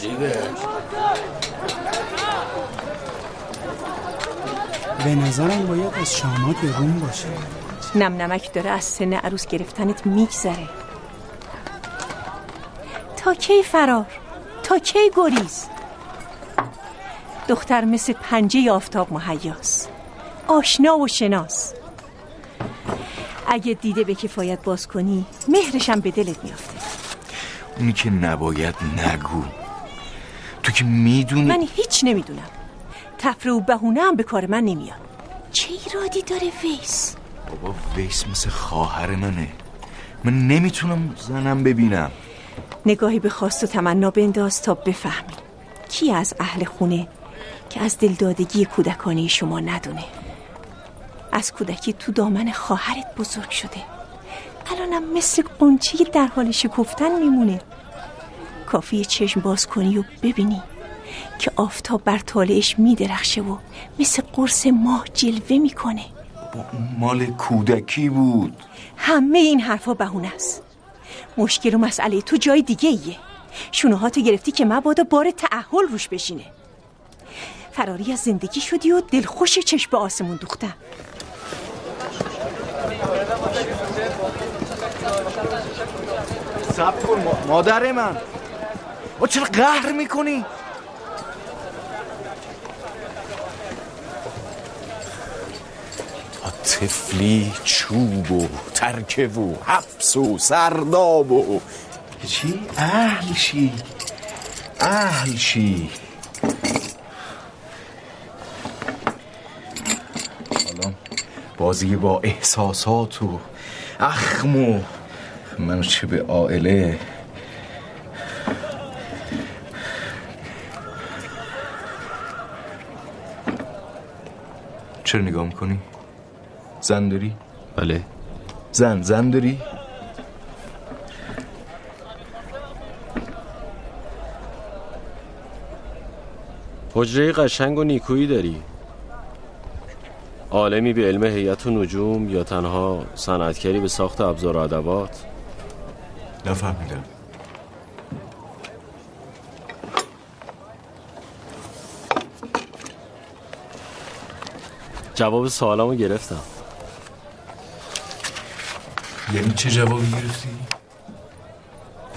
عجیبه. به نظرم باید از شامات روم باشه. نم نمک داره از سن عروس گرفتنت میگذره. تا کی فرار؟ تا کی گریز؟ دختر مثل پنجه آفتاب مهیاس، آشنا و شناس. اگه دیده به کفایت باز کنی مهرشم به دلت میافته. اونی که نباید نگو. تو که میدونی. من هیچ نمیدونم. تفره و بهونه هم به کار من نمیاد. چه ایرادی داره ویس؟ بابا ویس مثل خواهر منه، من نمیتونم زنم ببینم. نگاهی به خواست و تمنا بنداز تا بفهمی کی از اهل خونه که از دلدادگی کودکانه شما ندونه. از کودکی تو دامن خواهرت بزرگ شده، الانم مثل قنچه در حال شکفتن میمونه. کافیه چشم باز کنی و ببینی که آفتاب بر طالعش میدرخشه و مثل قرص ماه جلوه میکنه. با اون مال کودکی بود. همه این حرفا بهونه است. مشکل و مسئله تو جای دیگه ایه. شونه‌هاتو گرفتی که مبادا بار تعهل روش بشینه. فراری از زندگی شدی و دلخوش چشم به آسمون دوختم. صبر کن مادر من. با چرا قهر میکنی؟ طفلی چوب و ترکه و حبس و سرداب و چی؟ اهل شی، اهل شی. حالا بازی با احساسات و اخم و منو چه به عائله. چرا نگاه میکنی؟ زن داری؟ بله. زن داری؟ حجره قشنگ و نیکویی داری. عالمی به علم هیئت و نجوم یا تنها صنعتگری به ساخت ابزار و ادوات؟ نفهمیدم. جواب سوالمو گرفتم. یعنی چه جوابی گرفتی؟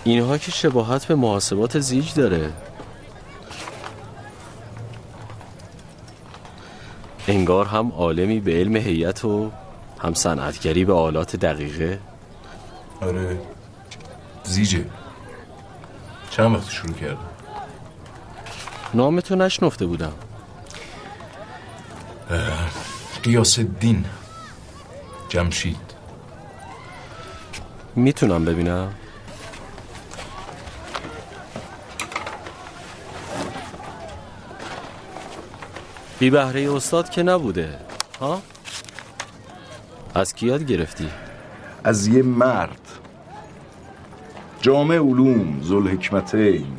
اینها که شباهت به محاسبات زیج داره. انگار هم عالمی به علم هیئت و هم صنعتگری به آلات دقیقه. آره زیجه. چند وقت شروع کردم؟ نامتو نشنفته بودم. غیاث الدین جمشید. میتونم ببینم؟ بی بهره استاد که نبوده ها؟ از کی یاد گرفتی؟ از یه مرد، جامع علوم، ذوالحکمتین،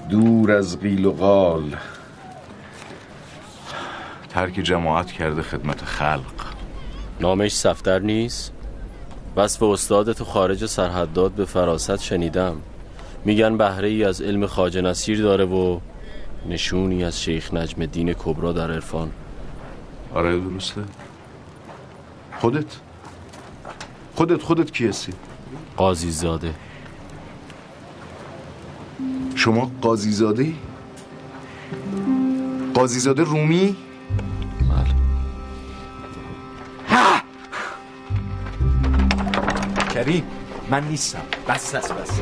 دور از قیل و قال، ترک جماعت کرده خدمت خلق. نامش صفدر نیست؟ وصف استاد تو خارج سرحدات به فراست شنیدم. میگن بهره ای از علم خواجه نصیر داره و نشونی از شیخ نجم الدین کبرا در عرفان. آره درسته. خودت کی هستی؟ قاضی زاده. شما قاضی زاده؟ قاضی زاده رومی؟ بله. ها! کریم من نیستم. بس است بس.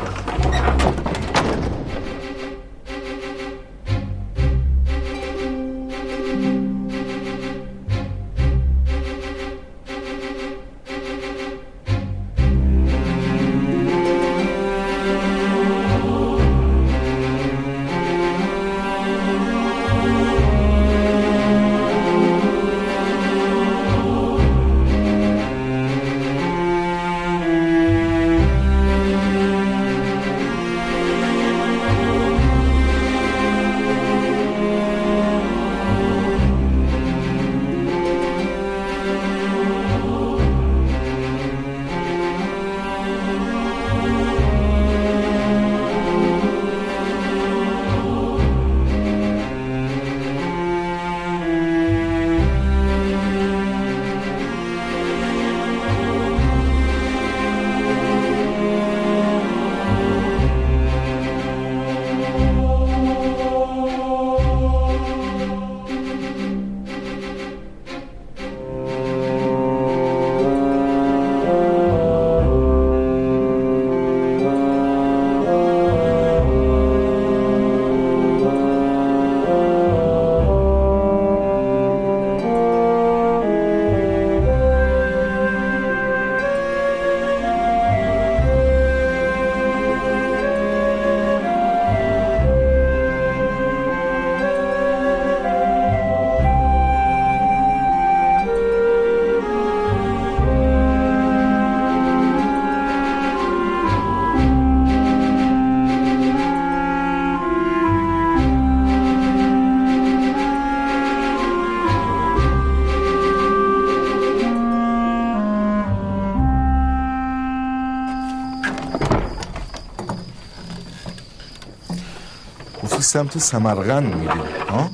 گفتی سمت سمرقند میری ها؟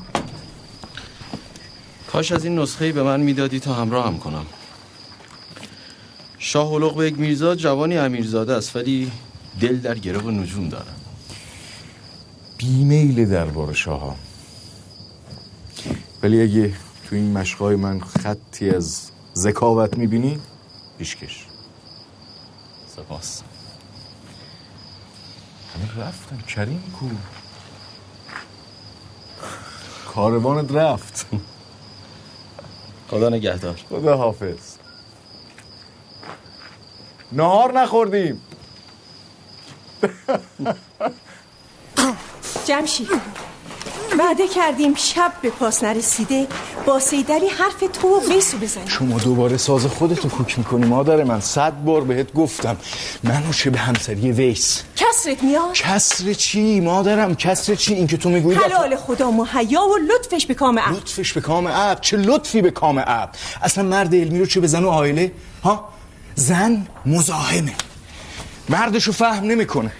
کاش از این نسخه‌ای به من میدادی تا همراه هم کنم. شاه هلوق بیگ میرزا جوانی امیرزاده است، ولی دل در گره و نجوم دارم. بیمیل دربار شاه ها، ولی اگه تو این مشقای من خطی از ذکاوت میبینی پیشکش. سپاس. همه رفتن. کریم کو؟ کاروانت رفت. خدا نگهدار. خدا حافظ. نهار نخوردیم. جمشید، وعده کردیم شب به پاس نرسیده با سیدلی حرف تو و ویسو بزنیم. شما دوباره ساز خودتو کوک میکنی مادر من. 100 بار بهت گفتم منو چه به همسری ویس. کسرت میاد؟ کسر چی مادرم؟ کسر چی؟ این که تو میگویی حلال خدا مهیا و لطفش به کام عبد. لطفش به کام عبد؟ چه لطفی به کام عبد؟ اصلا مرد علمی رو چه به زن و عائله؟ ها؟ زن مزاحمه، مردشو فهم نمیکنه.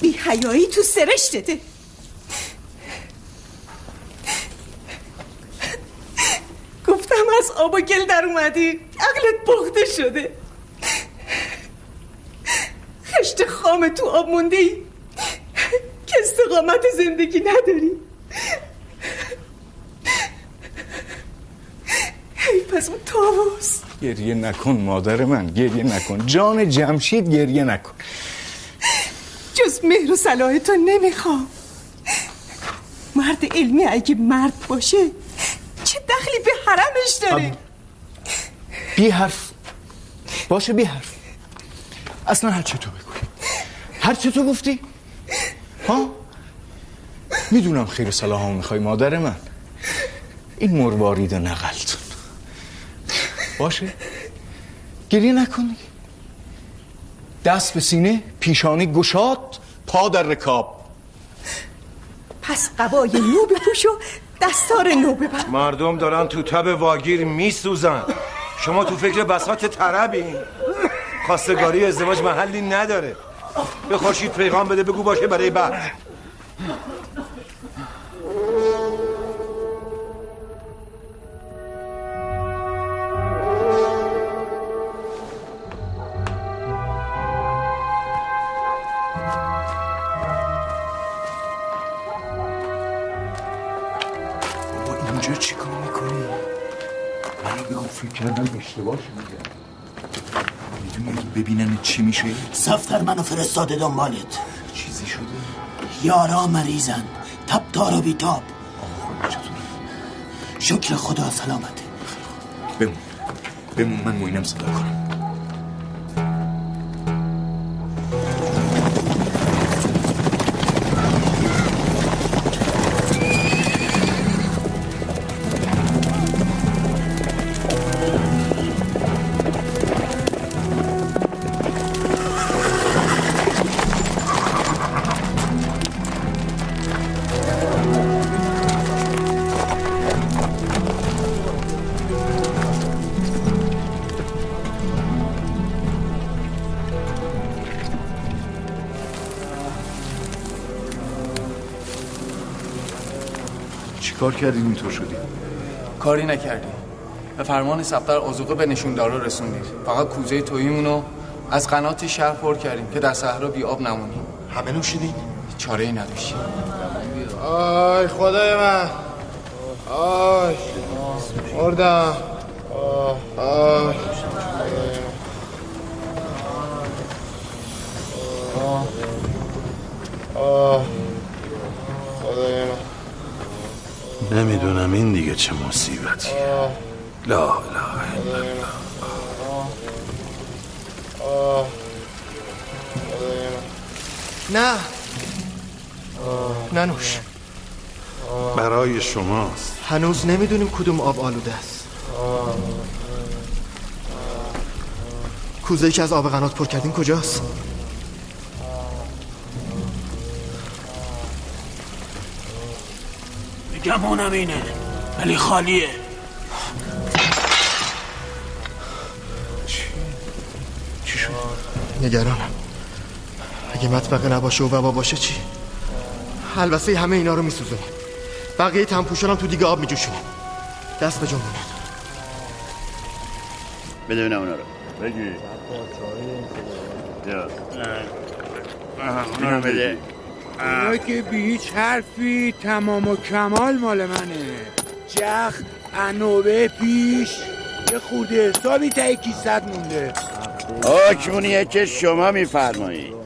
بی حیایی تو سرشتته. گفتم از آب و گل در اومدی، عقلت پخته شده. خشت خام تو آب مونده ای که استقامت زندگی نداری. حیف از اون طاووس. گریه نکن مادر من، گریه نکن جان جمشید، گریه نکن. جز مهر و صلاح تو نمیخوام. مرد علمی اگه مرد باشه چه دخلی به حرمش داره؟ بی حرف باشه، بی حرف. اصلا هر چه تو بگویی، هر چه تو گفتی ها، میدونم خیر و صلاح هم میخوای مادر من. این مروارید نقلتون باشه، گریه نکن. دست به سینه، پیشانی گشاد، پا در رکاب. پس قبای نو بپوش و دستار نو ببر. مردم دارن تو تب واگیر میسوزن، شما تو فکر بساط طربین. خواستگاری ازدواج محلی نداره. به خورشید پیغام بده، بگو باشه برای بعد. اینجا چی کار میکنی؟ منو بگو فکر کردم اشتباه میگم. میدونی اگه ببینن چی میشه؟ صفدر منو فرستاده دنبالت. چیزی شده؟ یارا مریضن، تبدار و بیتاب. آقا چطوره؟ شکر خدا سلامته. بمون بمون، من معینم صدا کنم. کار کردیم اینطور شدی؟ کاری نکردیم. به فرمان صفدر آذوقه به نشوندارا رسوندید. فقط کوزه توییمونو از قنات شهر پر کردیم که در صحرا بی آب نمونیم. همه نوشیدین؟ چاره‌ای نداشتیم. آی خدای من، آی مردم، آی آه خدای من. نمیدونم این دیگه چه مصیبتیه. لا اله الا الله. نه ننوش. برای شماست. هنوز نمیدونیم کدوم آب آلوده است. کوزه‌ای که از آب قنات پر کردیم کجاست؟ گمونم اینه ولی خالیه. چی شد؟ نگرانم. اگه مطبقه نباشه و وبا باشه چی؟ البسه همه اینا رو میسوزونیم، بقیه تنپوشان هم تو دیگه آب میجوشونیم. دست به جنبونید. بده ببینم اونا رو. بگی. اونا رو بده. اونا که بی هیچ حرفی تمام و کمال مال منه. جخ انوبه پیش یه خورده حسابی تایی کیست مونده. حکمونیه که شما میفرمایید.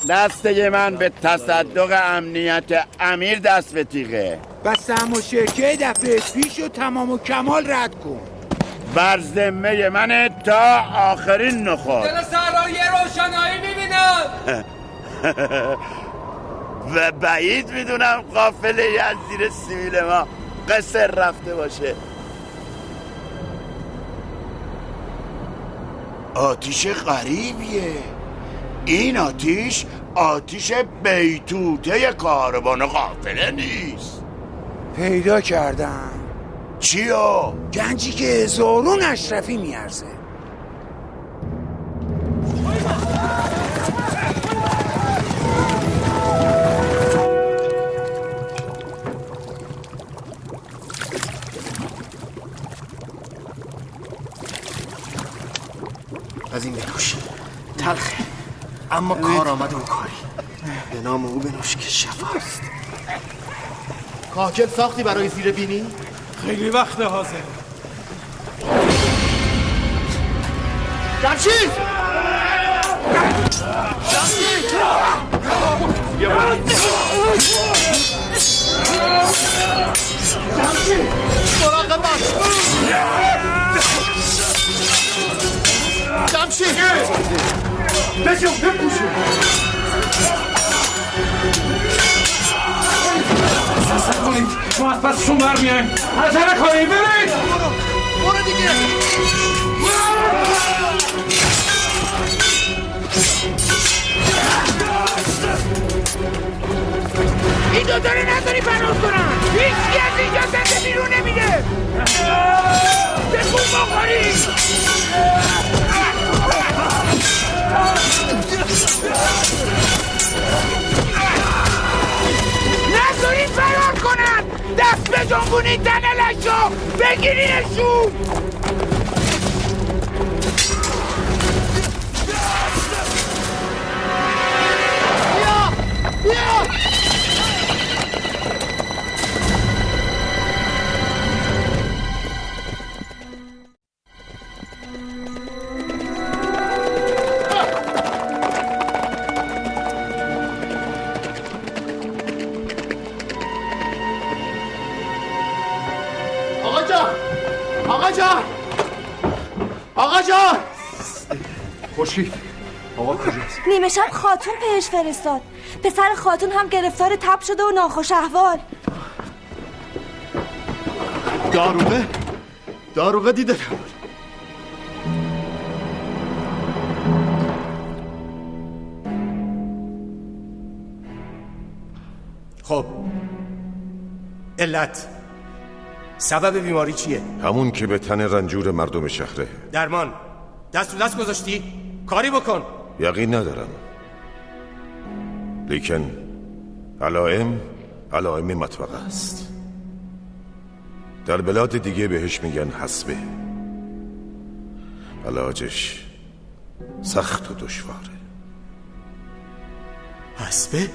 دسته من به تصدق امنیت امیر دست به تیغه. بس سهم و شرکه دفعه پیش و تمام و کمال رد کن. بر ذمه منه تا آخرین نخود. دل سهرا یه روشنایی میبینم. و بعید میدونم قافله از زیر سیبیل ما قصر رفته باشه. آتیش غریبیه این. آتیش آتیش بیتوته کاروان قافله نیست. پیدا کردم. چیو؟ گنجی که هزارون اشرفی میارزه. از این بنوش، تلخه اما کار آمد و کاری. به نام او بنوش که شفاست. کاکل ساختی برای زیر بینی؟ خیلی وقت حاضر. جمشید! جمشید! جمشید! مراقب باش! جمشید! بجو بپوشو. سر کنید، ما از پسشون برمیاییم. عجله کنید، برید. برو دیگه. این دوتا رو نذاری فرار کنن. هیچکی از اینجا زنده بیرون نمیده. بکن بخوری. نذارید فرار کنن. دست به جنبونید تن لشو بگیرینشون. بیا بیا. آقا جان! خورشید آقا کجاست؟ نیمه شب خاتون بهش فرستاد. پسر خاتون هم گرفتار تب شده و ناخوش احوال. داروغه دیده. خب علت سبب بیماری چیه؟ همون که به تن رنجور مردم شهره. درمان دست رو دست گذاشتی؟ کاری بکن. یقین ندارم، لیکن علائم مطبقه است. در بلاد دیگه بهش میگن حسبه. علاجش سخت و دشواره. حسبه؟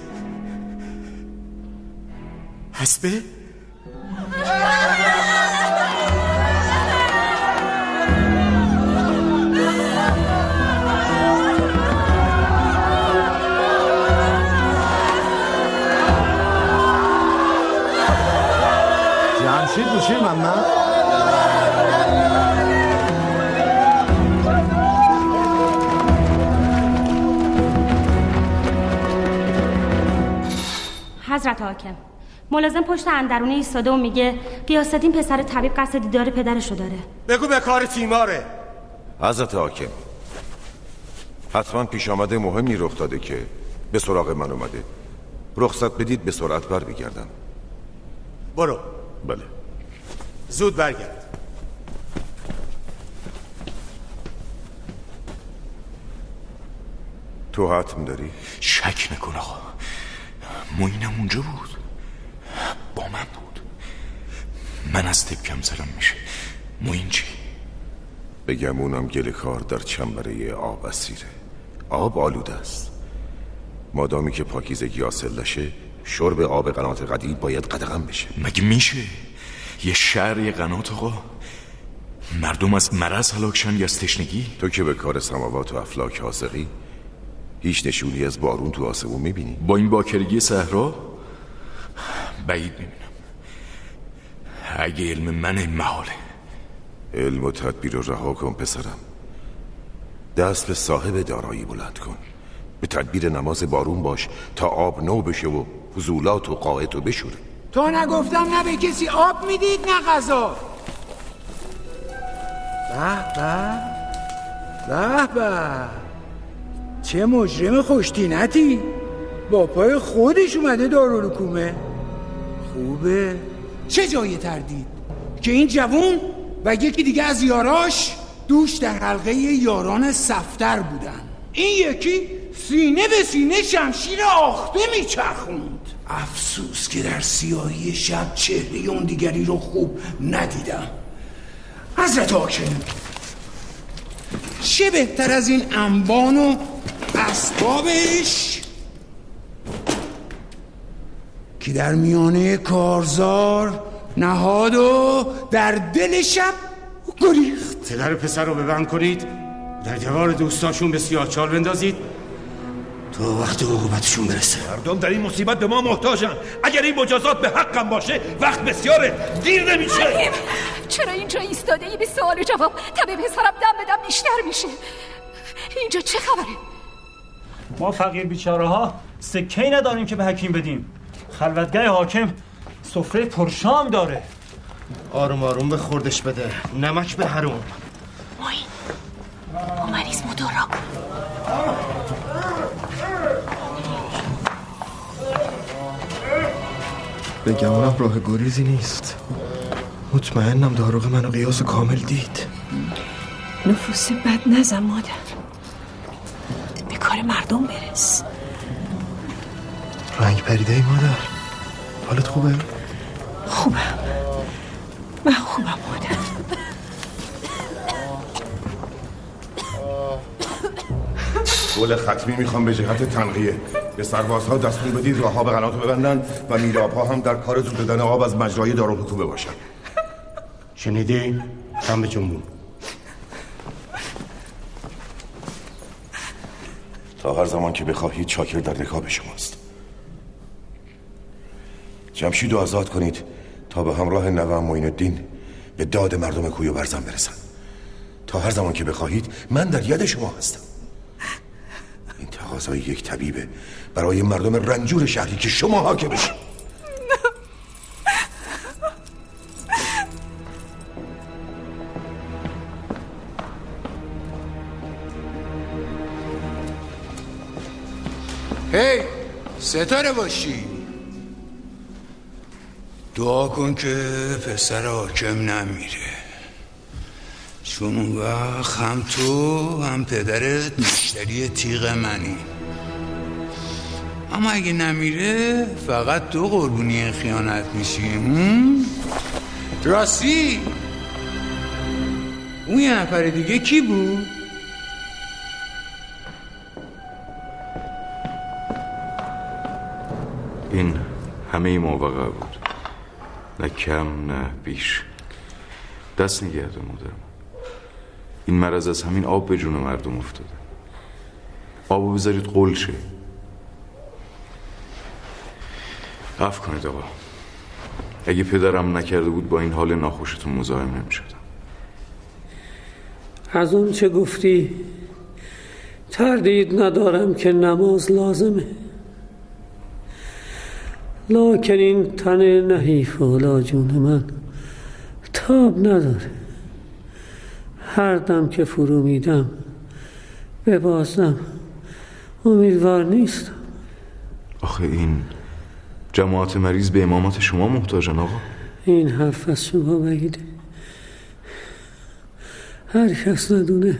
حسبه؟ جمشید بوشیر محمد؟ حضرت حاکم، ملازم پشت اندرونه ایستاده و میگه غیاث‌الدین پسر طبیب قصد دیدار پدرشو داره. بگو به کار تیماره. حضرت حاکم، حتما پیش آمده مهمی رخ داده که به سراغ من اومده. رخصت بدید به سرعت برمیگردم. برو. بله. زود برگرد. تو حتم داری؟ شک نکن آقا، معینم اونجا بود، با من بود. من از تب کم سرم میشه. معین چی؟ بگمونم گل کار در چنبره آب اسیره. آب آلوده است. مادامی که پاکیزگی حاصل نشه، شرب آب قنات قدیم باید قدغن بشه. مگه میشه یه شهر یه قنات آقا مردم از مرض هلاک شن یا از تشنگی؟ تو که به کار سماوات و افلاک حاذقی، هیچ نشونی از بارون تو آسمون میبینی؟ با این باکرگی صحرا بعید میبینم. اگه علم من محاله. علم و تدبیر رو رها کن پسرم. دست به صاحب دارایی بلند کن. به تدبیر نماز بارون باش تا آب نو بشه و فضولات و قاعت رو بشوره. تا نگفتم نه به کسی آب میدید نه غذا. به به به به، چه مجرم خوشتینتی، با پای خودش اومده دارالحکومه. خوبه. چه جای تردید که این جوون و یکی دیگه از یاراش دوش در حلقه یاران صفدر بودن. این یکی سینه به سینه شمشیر آخته میچرخوند. افسوس که در سیاهی شب چهره اون دیگری رو خوب ندیدم. حضرت حاکم، چه بهتر از این انبان و اسبابش که در میانه کارزار نهاد و در دل شب گریخت. پدر پسر رو ببند کنید، در جوار دوستاشون به سیاه‌چال بندازید تا وقت عقوبتشون برسه. مردم در این مصیبت به ما محتاجن. اگر این مجازات به حقم باشه وقت بسیاره، دیر نمیشه. چرا اینجا ایستاده ای به سوال و جواب؟ تب پسرم دم به دم بیشتر میشه. اینجا چه خبره؟ ما فقیر بیچاره ها سکه‌ای نداریم که به حکیم بدیم. خلوتگاه حاکم سفره پرشام داره. آروم آروم به خوردش بده، نمک به حروم. معین، با مریض مدارا کن. به گمونم راه گریزی نیست. مطمئنم داروغ منو قیاس کامل دید. نفوس بد نزن مادر، به کار مردم برس. رنگ پریده ای مادر، حالت خوبه؟ خوبم، من خوبم مادر. گل ختمی میخوام به جهت تنقیه. به سربازها دستور بدید راهها به قنات ببندن و میرابها هم در کار زود دادن آب از مجرای دارالحکومه باشن. شنیدی؟ کم به جنبون. تا هر زمان که بخواهید چاکر در رکاب شماست. جمشید رو آزاد کنید تا به همراه نوه معین الدین به داد مردم کوی و برزن برسن. تا هر زمان که بخواهید من در ید شما هستم. این تقاضای یک طبیبه برای مردم رنجور شهری که شما حاکمشید. هی ستاره باشی، دعا کن که پسر حاکم نمیره، چون اون وقت هم تو هم پدرت مشتری تیغ منی. اما اگه نمیره فقط تو قربونی این خیانت میشی. راستی اون یه نفر دیگه کی بود؟ این همه موقع بود، نه کم نه بیش. دست نگه دار مادرم. این مرض از همین آب به جون مردم افتاده. آبو بذارید قل شه. عفو کنید آقا، اگه پدرم نکرده بود با این حال ناخوشتون مزاحم نمیشدم. از اون چه گفتی تردید ندارم که نماز لازمه، لکن این تن نحیف و جون من تاب نداره. هر دم که فرو میدم به بازدم امیدوار نیستم. آخه این جماعت مریض به امامت شما محتاجن آقا. این حرف از شما بعیده. هر کس ندونه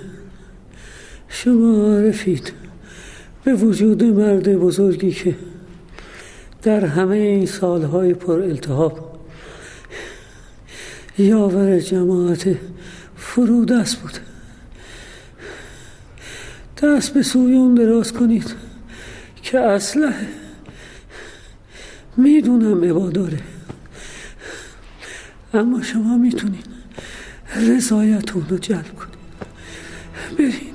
شما عارفید به وجود مرد بزرگی که در همه این سالهای پر التهاب یاور جماعت فرودست بود. دست به سوی اون دراز کنید که اسلحه میدونم عبا داره، اما شما میتونید رضایت اون رو جلب کنید. برین.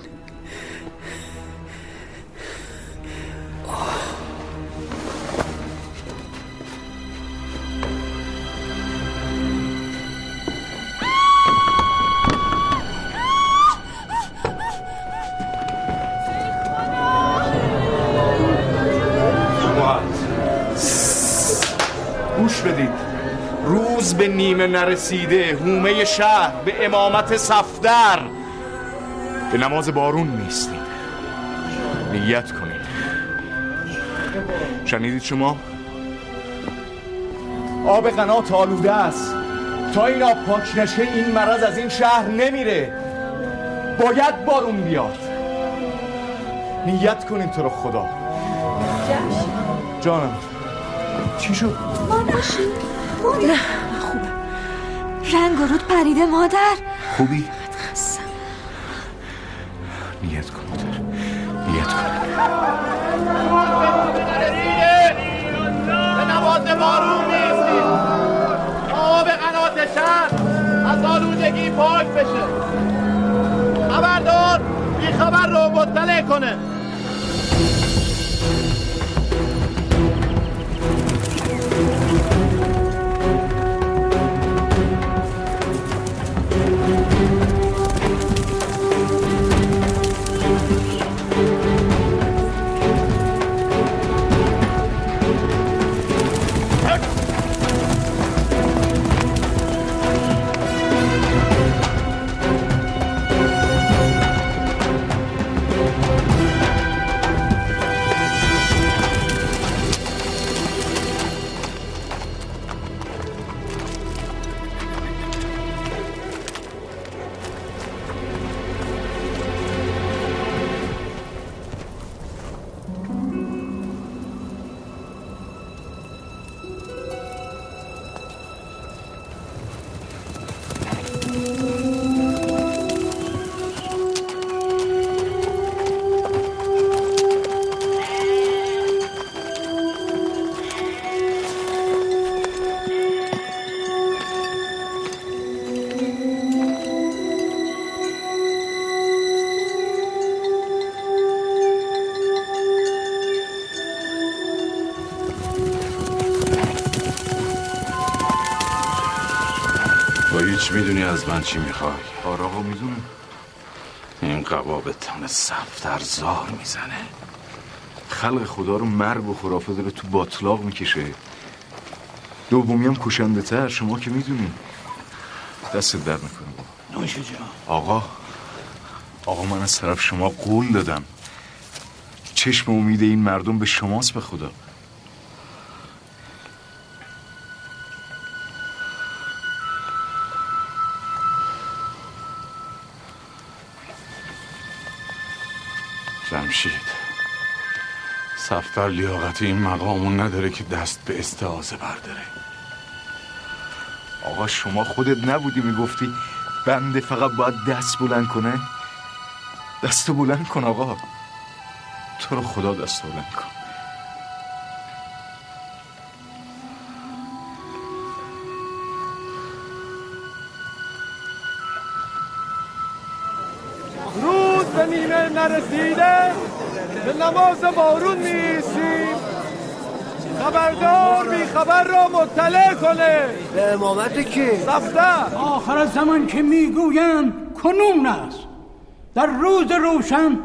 گوش بدید. روز به نیمه نرسیده هومه شهر به امامت صفدر به نماز بارون میستید. نیت کنید. شنیدید شما؟ آب قنات آلوده است. تا این آب پاک نشه این مرض از این شهر نمیره. باید بارون بیاد. نیت کنید تو رو خدا. جانم چی شد؟ مادر نه خوبه. رنگ و رود پریده مادر. خوبی؟ خستم. نیت کن مادر، نیت کن. به نماز بارون می‌ایستیم. آب قنات شهر از آلودگی پاک بشه. خبردار بی خبر رو مطلع کنه. هیچ میدونی از من چی میخوای؟ آره آقا میدونم. این قبا به تن صفدر زار میزنه. خلق خدا رو مرگ و خرافه داره تو باطلاق میکشه. دومی هم کشنده تر، شما که میدونی. دست درد نکنه بابا. نوش جان. آقا آقا من از طرف شما قول دادم. چشم امید این مردم به شماست به خدا. جمشید، صفدر لیاقت این مقامون نداره که دست به استعاذه برداره. آقا شما خودت نبودی میگفتی بنده فقط باید دست بلند کنه؟ دست بلند کن آقا، تو رو خدا دست بلند کن. روز به نیمه نرسیده به نماز بارون می‌ایستیم. خبردار بی خبر را مطلع کنه. به امامت کی؟ صفدر. آخر زمان که میگویم کنون است. در روز روشن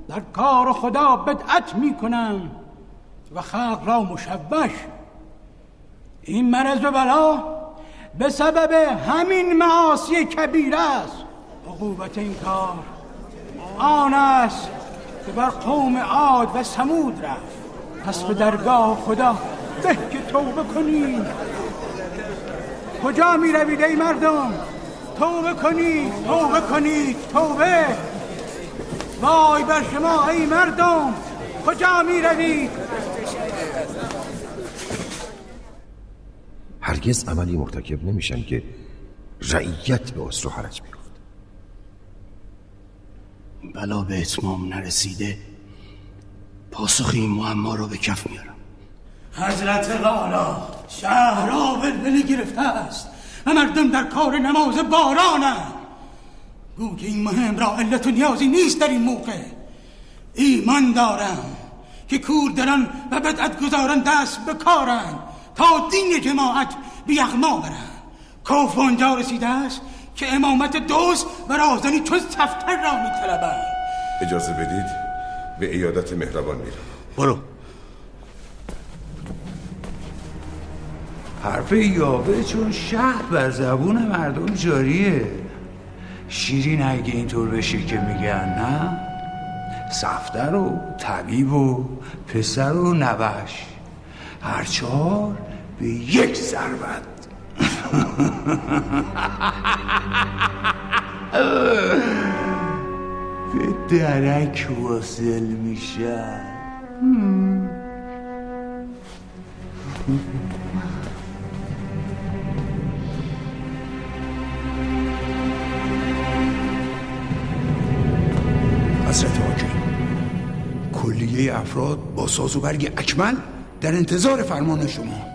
در کار خدا بدعت میکنم و خلق را مشوش. این مرض و بلا به سبب همین معاصی کبیره است. عقوبت این کار آن است که بر قوم عاد و ثمود رفت. پس به درگاه خدا به که توبه کنید. کجا می روید ای مردم؟ توبه کنید، توبه کنید، توبه. وای بر شما ای مردم، کجا می روید؟ هرگز عملی مرتکب نمیشن که رعیت به عسر و حرج بیفت. بلا به اتمام نرسیده پاسخ این معما را به کف میارم. حضرت والا، شهر ولوله گرفته است و مردم در کار نماز بارانند. گو که این مهم را علت و نیازی نیست در این موقع. ایمان دارم که کوردلان و بدعت گذاران دست به کارند تا دین جماعت به یغما برند. کاف آنجا رسیده است که امامت دوست و رازنی چون صفدر را میطلبند. اجازه بدید به عیادت مهربان میرم. برو. حرف یاوه چون شهد بر زبون مردم جاریه. شیرین اگه اینطور بشه که میگن نه، صفدر و طبیب و پسر و نوش هر چهار به یک ضربت به درک واصل میشن. حضرت حاکم، کلیه افراد با ساز و برگ اکمل در انتظار فرمان شما.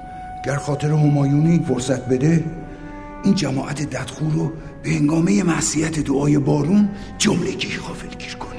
گر خاطر همایونی فرصت بده این جماعت ددخور رو به هنگامه معصیت دعای بارون جملگی غافلگیر کنیم.